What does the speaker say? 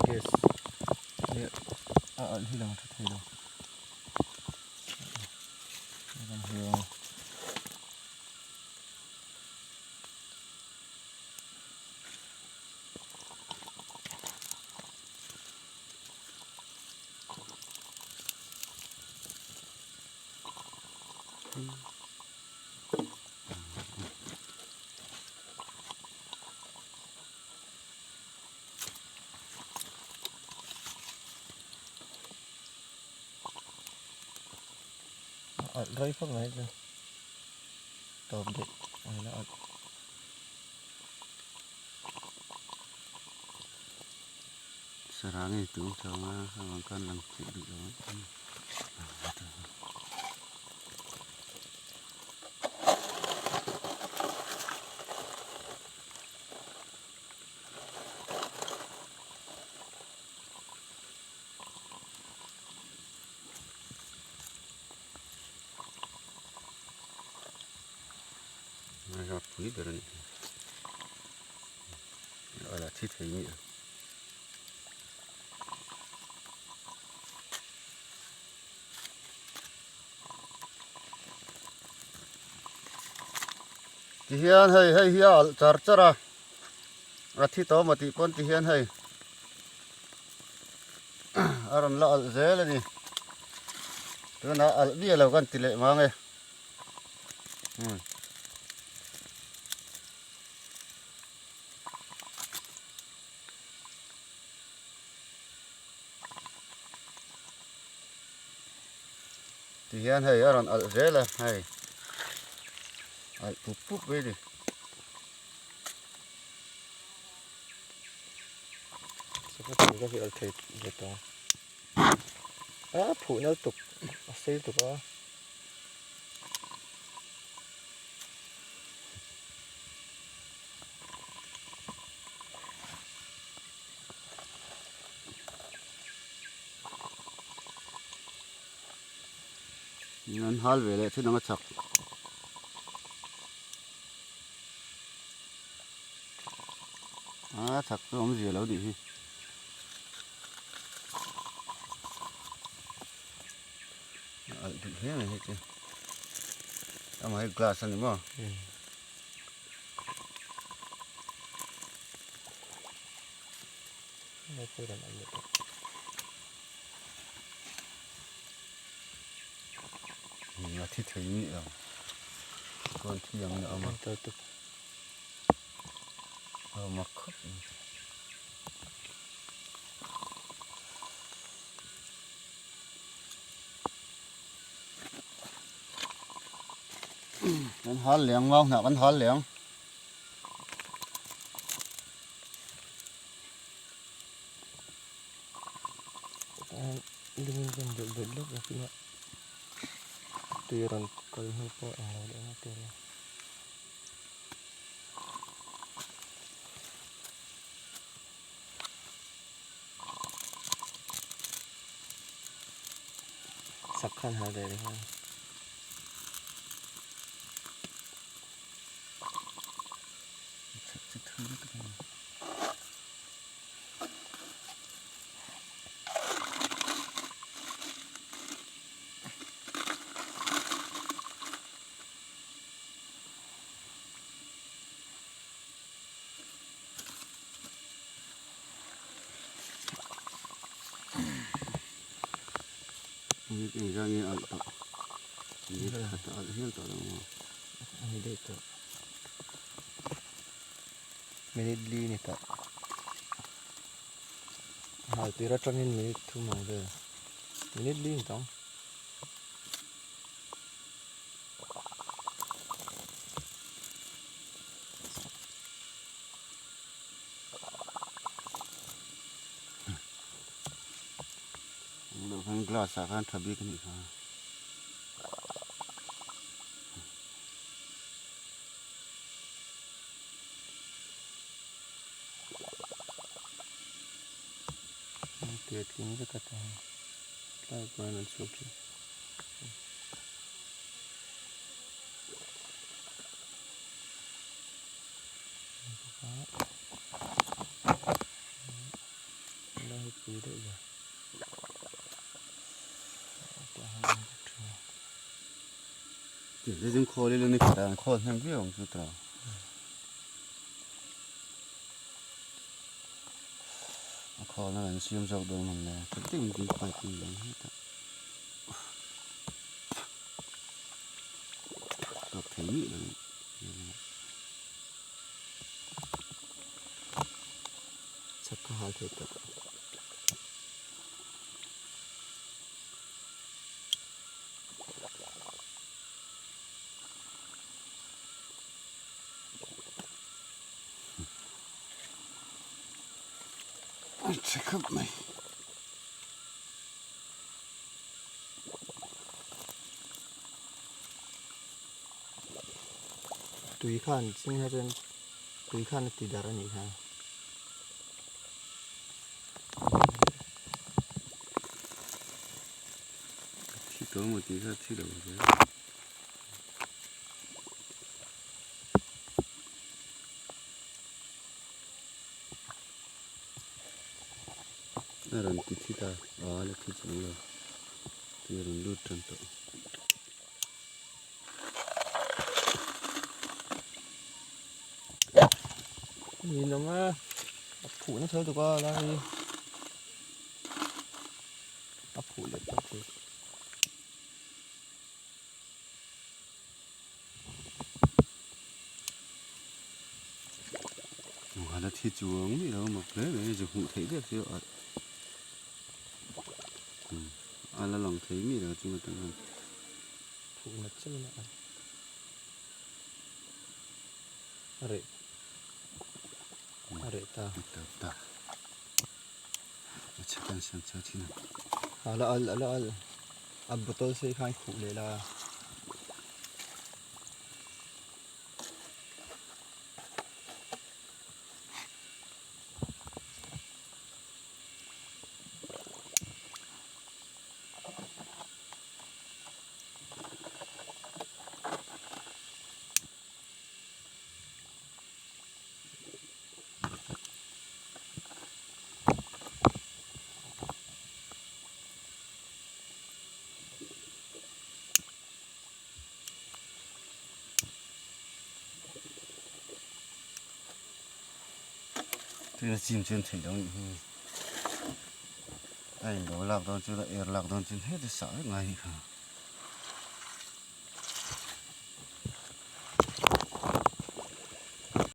Gas leh a alh hi lang tha thei lo. Kan hmu ang. Alh rei khawp mai chu tawp daih a la alh. Sarah ngei tum chang a avang khan lang chiah duh lo a. Pui ber a ni a la thi thei miah ti hian hei hei hi a alh char char a a thi tawh maw tih pawn ti hian hei a rawn la alh zel a ni tunah alh miah lo kan ti leh mang e. Ti hian hei a rawn alh zel a hei alh pup pup mai a ni. Sangha thing ka hi alh thei ve tawh a a phuh nal tuk a sei tuk a. An hal ve leh thin ang a chak. A chak chu awmzia lo nih hi. Alh duh hle mai hei chu. Amah hi glass a ni maw? A thi thei miah lo. Chuan thi ang in a awm a. A mak khawp mai. Kan hal leng mau hnah kan hal leng. Lungin kan belh belh lawk lawk ila tui a rawn kal hnu pawh englo leh ngawt tur a. Sak khan hal leh reng a. Engzah nge alh tawh ni khat a alh hial tawh lo maw ani daih tawh minute li ni tawh hal tir atangin minute thum ang vel minute li ni tawh ang. Loh khan glass ah khan tha bik a nih kha. Tui a tling vek a ta tlai pawhin an chhuak thin. Ti zing khawl ila ni khat ah an khawl hnem viau ang chu tawh. A khawl na kan siam zawk dawn ang le tha deuhin tin pipe in lang hetah. Tawp thei miah lo Chak ka hal thei tawh. A tha khawp mai. Tui khan ching hi chuan tui khan a ti darh a nih kha. Thi tawh maw tih kha thi lo zel. A rawn ti thi ta a la thi chung lo tui a rawn lut tan tawh. Nhìn nó mà phủ nó thôi tụi con ra đi a phuh leh tawk thei. Hala thi chuang mi lo mak hle mai zu hmuh theih deuh chu a a la lang thei mi lo chung atang hian. Phuh nat chiah in a a reh a reh ta. Ta. A chhe kan siam chho thin a. A la al a la al a bottle sei khan khuh leh la. Tui chim chuan theih loh anih hi a in lo lak dawn chuan a er lak dawn chuan heti sah vek ngai anih kha.